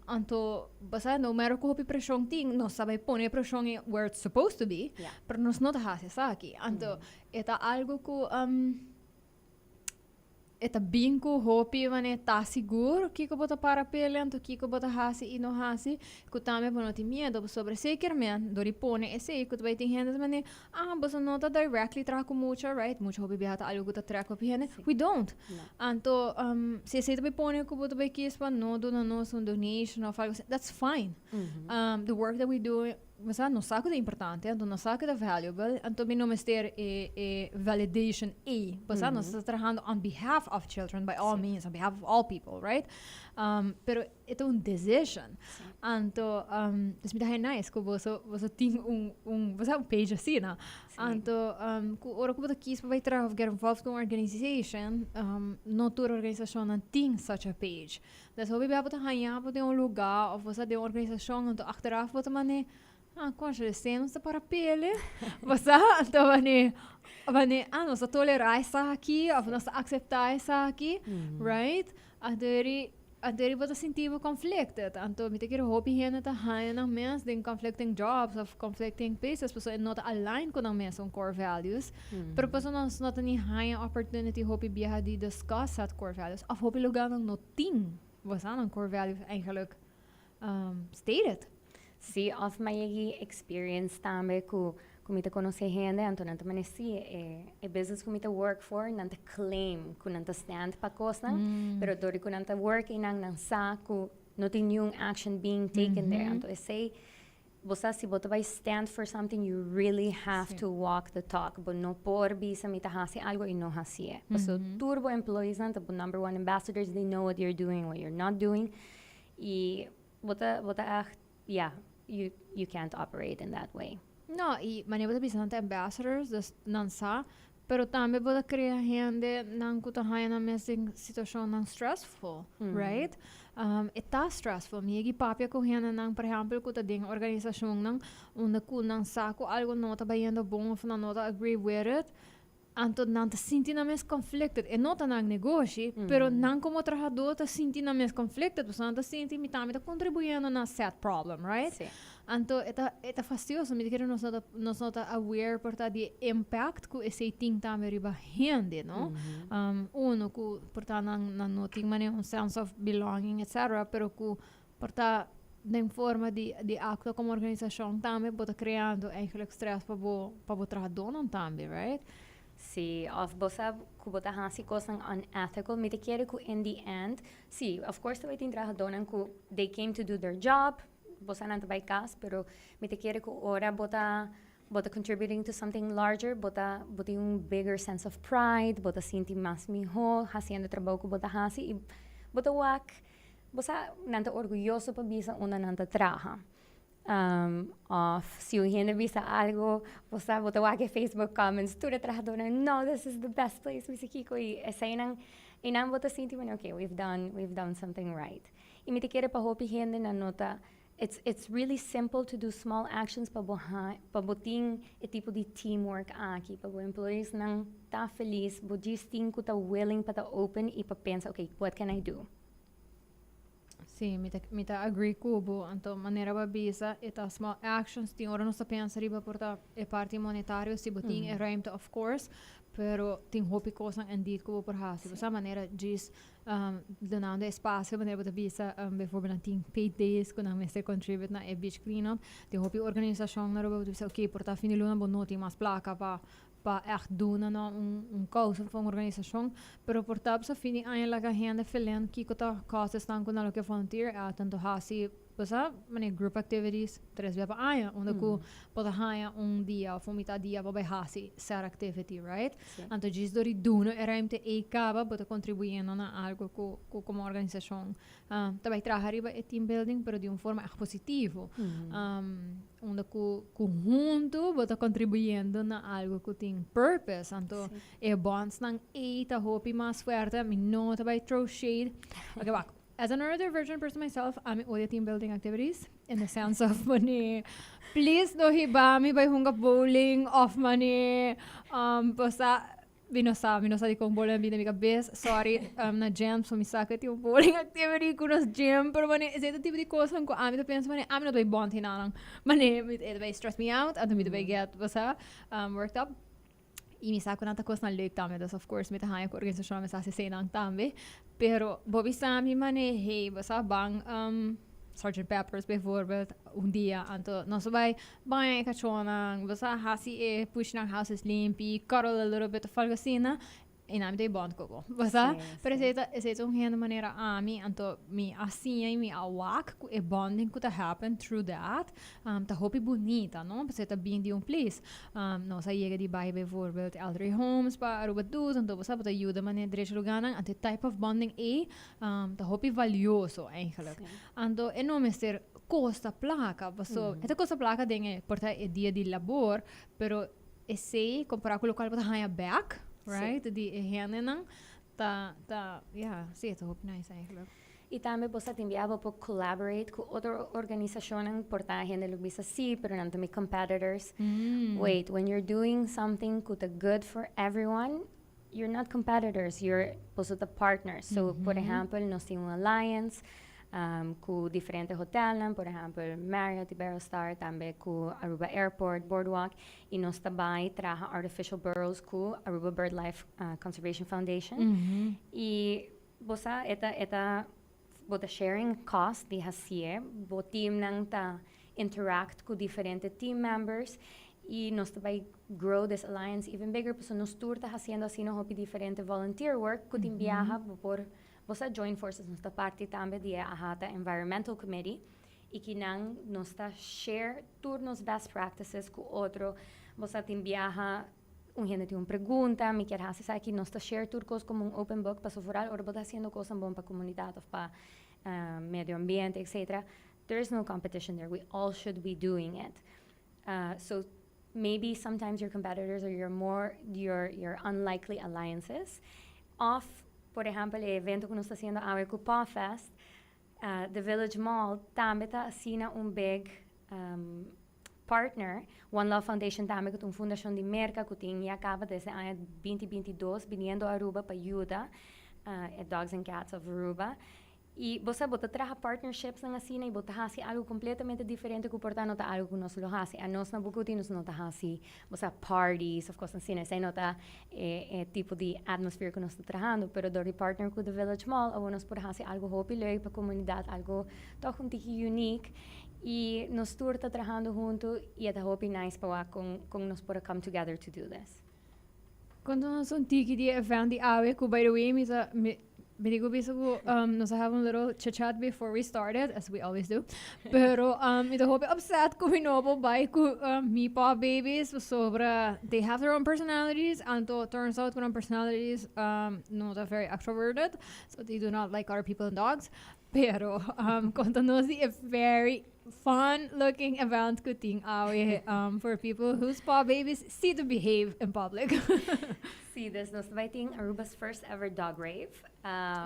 Anto bo sa no matter ku hopi preshon tin nos ta bai pone e preshon ei where it's supposed to be pero nos no ta hasi esaki. Anto e ta algo ku E ta bin ku hopi manera ta sigur kiko bo ta para pele anto kiko bo ta hasi i no hasi ku tambe bo no tin miedo pasobra sekerment dor di pone esei ku ta bai tin hende ta manera ah boso no ta directly traha ku mucha right mucha hopi biaha ta algu ku ta trek hopi hende we don't anto si esei ta bai pone ku bo ta bai kies pa no duna nos un donation of algu asina that's fine the work that we do. Bo sa, nos sa ku ta importante, anto nos sa ku ta valuable, anto mi no mester e e validation ei. Bo sa, nos ta trahando on behalf of children, by all means, on behalf of all people, right? Pero e ta un decision. Anto, dus mi ta haña nice ku boso boso tin un un bo sa, un page asina. Anto, ku ora ku bo ta kies pa bai traha of get involved ku un organization, no tur organisashonnan tin such a page. Dus hopi bia bo ta haña bo den un lugá òf bo sa den un organisashon anto achteraf bo ta mane, ah kònche de seno ta para pele, bo sa anto mane mane ah nos ta tolerá esaki òf nos ta akseptá esaki, right? Anto eri anto eri bo ta sinti bo conflicted, anto mi ta kere hopi hende ta haña nan mes den conflicting jobs òf conflicting places pasobra e no ta align ku nan mesun core values. Pero pasobra nos no ta ni haña opportunity hopi biaha di discuss dat core values of hopi lugarnan no tin bo sa nan core values eigenlijk stated. Sí, of mi a yegi experience tambe ku ku mi ta konosé hende anto nan ta mane sí e e business ku mi ta work for nan ta claim ku nan ta stand pa kosnan pero dor di ku nan ta work einan nan sa ku no tin niun action being taken there anto esei Bo sa si bo ta bai stand for something you really have to walk the talk. Bo no por bisa mi ta hasi algo y no hasié. Paso tur bo employeesnan ta bo number one ambassadors, they know what you're doing, what you're not doing. Y bo ta bo ta echt ya, you you can't operate in that way. No, y manera bo ta bisa nan ta ambassadors, dus nan sa, Pero tambe bo ta crea hende nan cu ta haya nan mes den situacionnan stressful, right? E ta stressful. Mi yegi papia cu hendenan, por ehempel, cu ta den organisacionnan unda cu nan sa cu algo no ta bayendo bon of nan no ta agree with it, anto nan ta sinti nan mes conflicted. E no ta nan negoshi, pero nan como trahador ta sinti nan mes conflicted, pasobra nan ta sinti mi tambe ta contribuyendo na said problem, right? Anto e ta e ta fastioso, mi ta kere nos no ta nos no ta aware por ta di e impact ku esei tin tambe riba hende, no? Uno ku por ta nan nan no tin manera un sense of belonging etcetera, pero ku por ta den forma di di actua como organisacion tambe bo ta creando eigenlijk stress pa bo pa bo trahadónan tambe, right? Sí, of bo sa ku bo ta hasi kosnan unethical, mi ta kere ku in the end, sí, of course ta bai tin trahadónan ku they came to do their job. Bo sa nan ta bay cas, pero mi ta kere cu ora bo ta contributing to something larger, bo tin un bigger sense of pride, bo ta sinti mas miho haciendo trabou cu bo ta haci y bo ta wak, bo sa, nan ta orguyoso pa bisa unda nan ta traha. Of si un hende bisa algo, bo sa, bo ta wak e Facebook comments, tur e trahadornan, "No, this is the best place," mi si kico, y esey nan bo ta sinti, bueno, okay, we've done something right. Y mi ta kere pa hopi hende nan nota, it's really simple to do small actions pa bo tin e tipo di teamwork aki, pa bo employees nan ta feliz, bo djis tin cu ta willing pa ta open y pa pensa, "Okay, what can I do?" Si, mi ta agree cu bo. Anto, manera bo a bisa, e ta small actions, tin ora nos ta pensa riba por ta e parti monetario, si bo tin e ruimte, of course, pero tin hopi cosnan indeed cu bo por haci. Bo manera djis dunando espacio, manera bo ta bisa, bijvoorbeeld nan tin paid days cu nan mester contribute na e beach cleanup. Tin hopi organisacion na bo bisa, okay, por ta fin di luna bo no tin mas placa pa echt doen na un causa of un organisacion, pero por ta sa fin di aña laga hende fill in kiko ta causes nan cu nan lo ke volunteer at, anto hasi basa mane group activities tres bia pa aña, unda cu por haya un dia of un mitad dia pa bay hasi said activity, right? Anto djis door di duna e ruimte e caba, bo ta contribuyendo na algo cu como organisacion ta bay traha riba e team building, pero di un forma echt positivo. Unda cu hunto bo ta contribuyendo na algo cu tin purpose. Anto e bonds nan e ta hopi mas fuerte. Mi no ta bay throw shade. Okay, wak. As a neurodivergent person myself, I'm odia team building activities in the sense of mane, please no hiba mi bay hunga bowling of mane basta mi no sa di con bowling bin na mi cabes, sorry, na gym, so mi sa cu tin un bowling activity cu nos gym, pero mane esey ta tipo di cos cu ami ta pensa mane ami no ta bay bond hinanan, mane e ta bay stress me out, anto mi ta bay get, basta, worked up. Y mi sa cu nan ta cosnan leuk tambe, dus of course mi ta haya cu organisacion mi sa haci eseynan tambe, pero bo bisa mi mane, hey, bo sa ban Sgt. Peppers bijvoorbeeld un dia, anto nos bay baña e cachonan, bo sa, haci e push nan houses limpi, cuddle a little bit of algo asina, y nan mi ta bond cu bo, bo sa? Pero esey ta un hende manera ami, anto mi a siña y mi a wak cu e bonding cu ta happen through that, ta hopi bunita, no? Pasobra ta bin di un place. Nos a yega di bay bijvoorbeeld elderly homes pa Aruba Doet, anto bo sa, bo ta yuda mane drecha lugarnan, anto e type of bonding ey ta hopi valioso eigenlijk. Anto e no mester costa placa, paso e ta costa placa den e por ta e dia di labor, pero esey compara cu locual bo ta haya back, right? Di e hendenan ta, yeah, si, ta hopi nice eigenlijk. Y tambe bo ta tin bo por collaborate cu otro organisacion, por ta hende lo bisa si, pero nan tambe competitors. Wait, when you're doing something cu ta good for everyone, you're not competitors, you're boso ta partners. So, por ehempel, nos tin un alliance cu diferente hotelnan, por ehempel, Marriott, Iberostar, tambe cu Aruba Airport, Boardwalk, y nos ta bay traha artificial burrows cu Aruba BirdLife Conservation Foundation. Y bo sa e ta bo ta sharing cost di hacie, bo team nan ta interact cu diferente team members y nos ta bay grow this alliance even bigger, pasobra nos tur ta haciendo asina hopi diferente volunteer work cu tin biaha bo por bo sa join forces. Nos ta parti tambe di AHATA Environmental Committee y cu nan nos ta share tur nos best practices cu otro. Bo sa, tin biaha un hende tin un pregunta, mi kier haci esaki, nos ta share tur cos como un open book, paso vooral ora bo ta haciendo cos bon pa comunidad of pa medio ambiente, etc. There is no competition there. We all should be doing it. So maybe sometimes your competitors are your unlikely alliances. Of, por ehempel, e evento cu nos ta haciendo awe cu Fest, the Village Mall tambe ta asina un big partner. One Love Foundation tambe, cu ta un fundacion di Merca, cu tin ya caba desde aña 2022 biniendo Aruba pa yuda Dogs and Cats of Aruba. Y bo sa, bo ta traha partnerships nan asina y bo ta haci algo completamente diferente cu por ta no ta algo cu nos lo haci. Anos na Bucuti nos no ta haci, bo sa, parties of cos asina. Esey no ta e tipo di atmosphere cu nos ta trahando, pero door di partner cu The Village Mall, awo nos por haci algo hopi leuk pa comunidad, algo toch un tiki unique. Y nos tur ta trahando hunto y ta hopi nice pa con nos por come together to do this. Conta nos un tiki di event di awe, cu by the way, mi, Mi tin cu bisa cu nos a have un little chit chat before we started, as we always do. Pero mi ta hopi upset cu mi no por bai cu mi paw babies pasobra they have their own personalities, anto turns out cu nan personalities no ta very extroverted, so they do not like other people and dogs. Pero conta nos di e very fun looking event cu tin awe for people whose paw babies si to behave in public. Si, dus nos bay tin Aruba's first ever dog rave.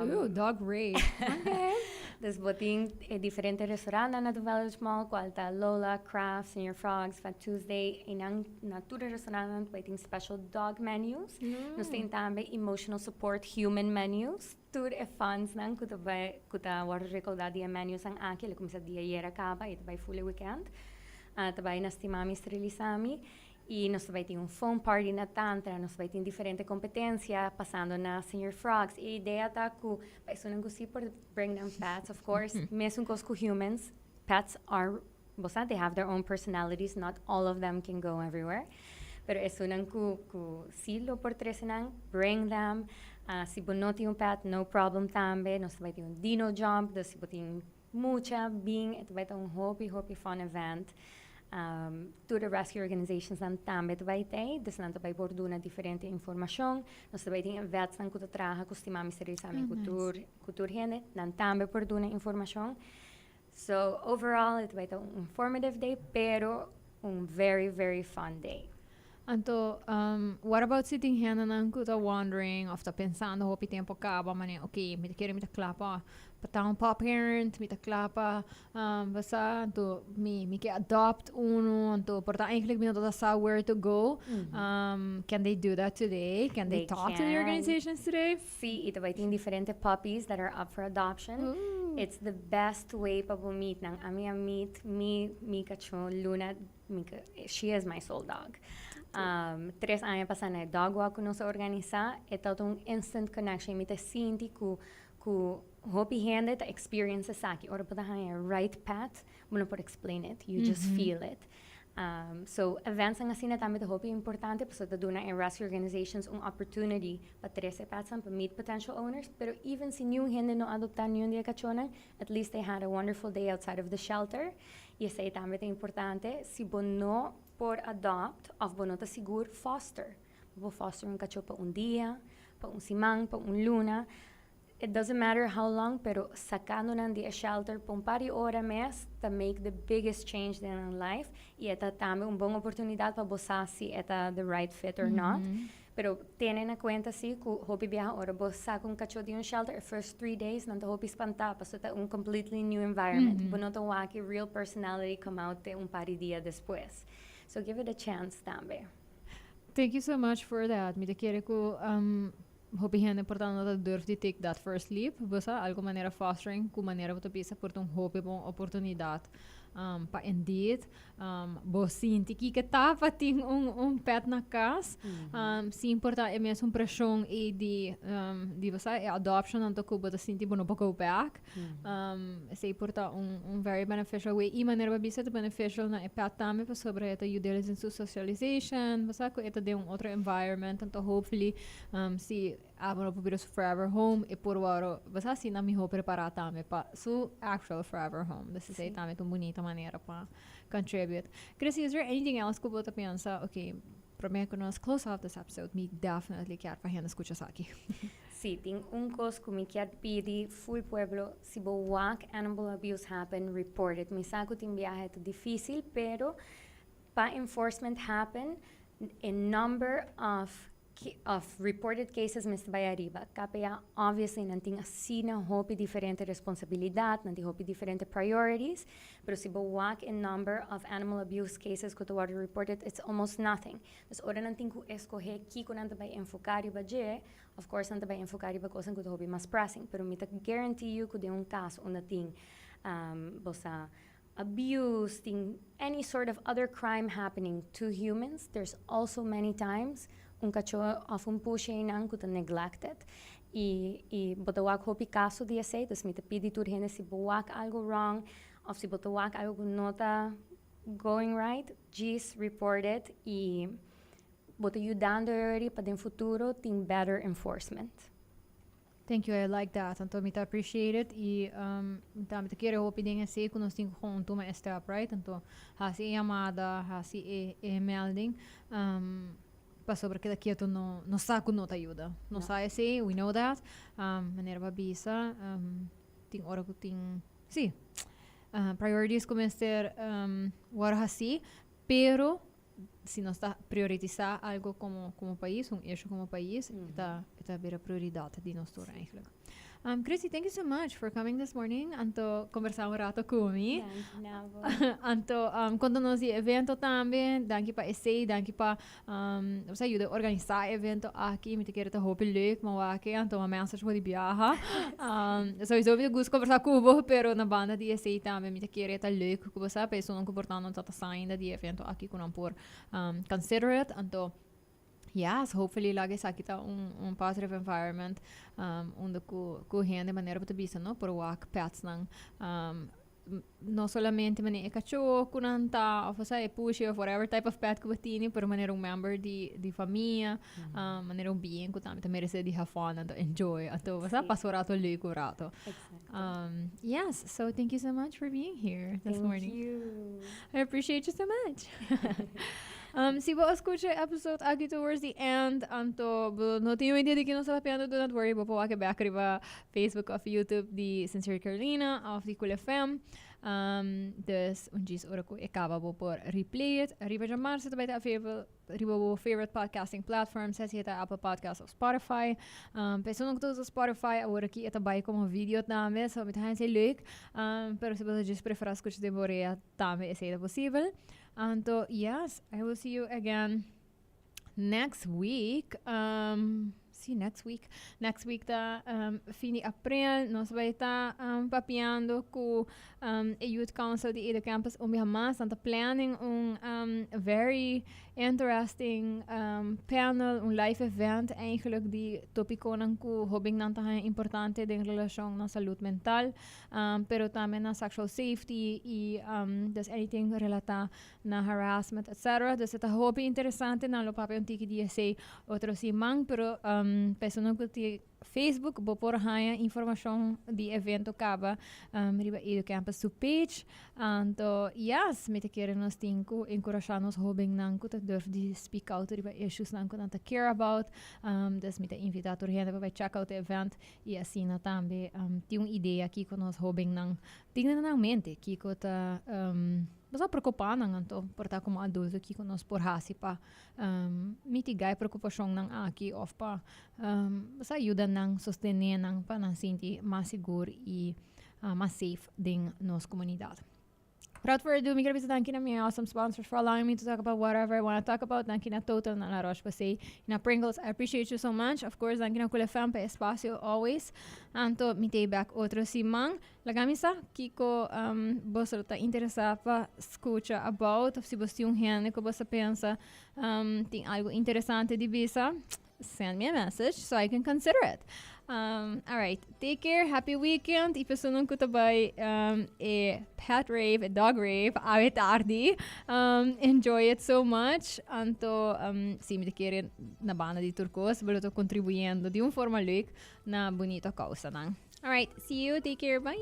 Ooh, dog rave. Okay. Dus bo tin e diferente restaurantnan na The Village Mall, cual ta Lola, Craft, Señor Frogs, Fat Tuesday. Y nan na tur e restaurantnan bay tin special dog menus. Nos tin tambe emotional support human menus. Tur e fundsnan cu ta bay cu ta wordo recauda di e menusnan aki, el a cuminsa di ayera caba y ta bay full e weekend. Ta bay na Stimami Sterilisami y nos ta bay tin un foam party na Tantra, nos ta bay tin diferente competencia pasando na Señor Frogs. E idea ta cu pa esunnan cu si por bring nan pets, of course, mesun cos cu humans, pets are, bo sa, they have their own personalities, not all of them can go everywhere. Pero esunnan cu si lo por trece nan, bring them. Si bo no tin un pet, no problem tambe. Nos ta bay tin un dino jump, dus si bo tin mucha, bin, e ta bay ta un hopi, hopi fun event. Tur e rescue organizations nan tambe ta bay tey, dus nan ta bay por duna diferente informacion. Nos ta bay tin vetsnan cu ta traha cu Stimami Sterilisami cu tur hende, nan tambe por duna informacion. So overall e ta bay ta un informative day, pero un very, very fun day. Anto, what about si tin hendenan cu ta wondering of ta pensando hopi tempo caba mane, ok, mi ta kere mi ta cla pa ta un paw parent, mi ta cla pa basa, anto mi ke adopt uno, anto por ta eigenlijk mi no ta sa where to go. Can they do that today? Can they They talk to the can. Organizations today? Si, y ta bay tin diferente puppies that are up for adoption. It's the best way pa bo meet nan. Ami a meet mi cacho Luna, she is my soul dog. 3 aña pasa na e dog walk cu nos a organisa, e ta un instant connection. Mi ta sinti cu hopi hende ta experience esaki. Ora bo ta haya right pet, bo no por explain it. You just feel it. So events asina tambe ta hopi importante, pasobra ta duna e rescue organizations un opportunity pa trece pets pa meet potential owners, pero even si ningun hende no adopta ningun di e cachonan, at least they had a wonderful day outside of the shelter. Y esey tambe ta importante. Si bo no por adopt of bo no ta sigur, foster. Bo foster un cacho pa un dia, pa un siman, pa un luna. It doesn't matter how long, pero sacando nan di e shelter pa un par di ora mes ta make the biggest change in their life. Y ta tambe un bon oportunidad pa bo sa si e ta the right fit or not. Pero tene na cuenta si cu hopi biaha ora bo saca un cacho di un shelter, first 3 days nan ta hopi spanta, paso ta un completely new environment. Bo no ta wak e real personality come out te un par di dia despues. So give it a chance tambe. Thank you so much for that. Mi ta kere cu hopi hende por ta no ta durf di take that first leap. Bo sa, algo manera fostering, cu manera bo ta bisa por ta un hopi bon oportunidad pa indeed bo sinti kico ta pa tin un pet na cas. Sin por ta e mesun presion y di, bo sa, e adoption, anto cu bo ta sinti bo no por go back. Esey por ta un very beneficial way. Y manera bo a bisa, ta beneficial na e pet tambe, pasobra e ta yuda den su socialization, bo sa, cu e ta den un otro environment, anto hopefully si abo no por bira su forever home, e por woro, bo sa, asina miho prepara tambe pa su actual forever home. Dus esey tambe ta un bunita manera pa contribute. Chrissy, is there anything else cu bo ta pensa, okay, prome cu nos close off this episode, mi definitely kier pa hende scucha esaki? Si, tin un cos cu mi kier pidi full pueblo: si bo wak animal abuse happen, report it. Mi sa cu tin biaha ta dificil, pero pa enforcement happen, a number of reported cases mester bay ariba. KPA obviously nan tin asina hopi diferente responsabilidad, nan tin hopi diferente priorities, pero si bo wak a number of animal abuse cases cu ta wordo reported, it's almost nothing. Dus ora nan tin cu escoge kico nan ta bay enfoca riba dje, of course nan ta bay enfoca riba cos cu ta hopi mas pressing, pero mi ta guarantee you cu den un caso unda tin bo sa, abuse, tin any sort of other crime happening to humans, there's also many times un cacho of un pushi nan cu ta neglected. Y bo ta wak hopi caso di esey, dus mi ta pidi tur hende, si bo wak algo wrong of si bo ta wak algo cu no ta going right, just report it y bo ta yudando pa den futuro tin better enforcement. Thank you, I like that. Anto mi ta appreciate it y um, tambe ta kere hopi den esey cu nos tin cu gewoon tuma e step, right? Anto haci e yamada, haci e, e melding, um, pasobra keda keto no, no sa cu no ta yuda. No sa esey, we know that. Um, manera bo a bisa, um, tin ora cu tin, si, uh, priorities cu mester um, worde haci, pero si nos ta prioritisa algo como como pais, un issue como pais, mm -hmm. ta, ta bira prioridad di nos tur eigenlijk. Um, Chrissy, thank you so much for coming this morning. Anto conversa un rato cu mi. Anto um, conta nos di evento tambe. Danki pa esey, danki pa um, nos ayuda organisa evento aki. Mi te kere ta hopi leuk, ma wak anto ma message di biaha. Um, sowieso mi gusta conversa cu bo, pero na banda di esey tambe mi te kere ta leuk cu bo sa, pa esun ku por ta no ta ainda di evento aki ku nan por um, consider it. Anto yes, hopefully laga esaki ta un, un positive environment um, unda ku ku hende manera bo ta bisa, no, por wak pets nan um, no solamente manera e cacho ku nan ta of sea e pushi of whatever type of pet ku bo tini, pero manera un member di di famia, um, manera un bien ku tambe ta merece di have fun anto enjoy anto bo sa pasa un rato leuk un rato. Um, yes, so thank you so much for being here this Thank morning. you. I appreciate you so much. um, si bo a scucha episode aki towards the end, anto bo no tin idea di kico nos ta papiando, do not worry, bo por wak back riba Facebook of YouTube di Sincere Carolina of di Cool FM. Um, dus un djis ora cu e caba bo por replay it. Riba djamarsa tambe ta available riba bo favorite podcasting platform, sea si ta Apple Podcast of Spotify. Um, pa esun cu usa Spotify, awor aki e ta bay como video tambe, so mi ta haci leuk. Um, pero si bo just prefera scucha den bo orea, tambe esey ta posibel. Anto, yes, I will see you again next week. Um, si, next week. Next week ta um, fin di april. Nos bay ta um, papiando cu um, e Youth Council di Edo Campus un biaha mas. Nan ta planning un um, very interesting um, panel, un live event eigenlijk di topiconan cu hobennan ta importante den relacion na salud mental, um, pero tambe na sexual safety y um, dus anything relata na harassment, etc. Dus ta hopi interesante, nan lo papia un tiki di esey otro siman, pero um, pa esun cu tin Facebook, bo por haya informacion di evento caba um, riba Edu Campus su page. Anto, yes, mi ta kere nos tin cu encurasha nos hobennan cu ta durf di speak out riba issues nan cu nan ta care about. Um, dus mi ta invita tur hende pa bay check out e event y asina tambe um, tin un idea kico nos hobennan tin na mente, kico ta um, Basta preocupa nan anto por ta como adulto kico nos por hasi pa um, mitiga e preocupacion nan aki of pa um, basta yuda nan sostene nan pa nan sinti mas sigur y uh, mas safe den nos comunidad. Without further ado, mi kier bisa danki na mi awesome sponsors for allowing me to talk about whatever I want to talk about. Danki na Total, na La Roche-Posay, na Pringles. I appreciate you so much. Of course, danki na Cool FM pa espacio always. Anto, mi t'ey back otro siman. Laga mi sa kico um, boso ta interesa pa scucha about of si bo tin un hende cu bo ta pensa um, tin algo interesante di bisa, send me a message so I can consider it. Um, all right, take care, happy weekend. Y pa esunnan cu ta bay um, e pet rave, e dog rave, awe tardi. Um, enjoy it so much. Anto, um, si mi ta kere na banda di tur cos, bo ta contribuyendo di un forma leuk na bunita causa nan. All right, see you, take care, bye.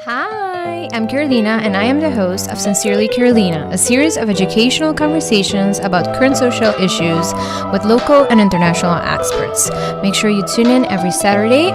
Hi, I'm Carolina, and I am the host of Sincerely Carolina, a series of educational conversations about current social issues with local and international experts. Make sure you tune in every Saturday.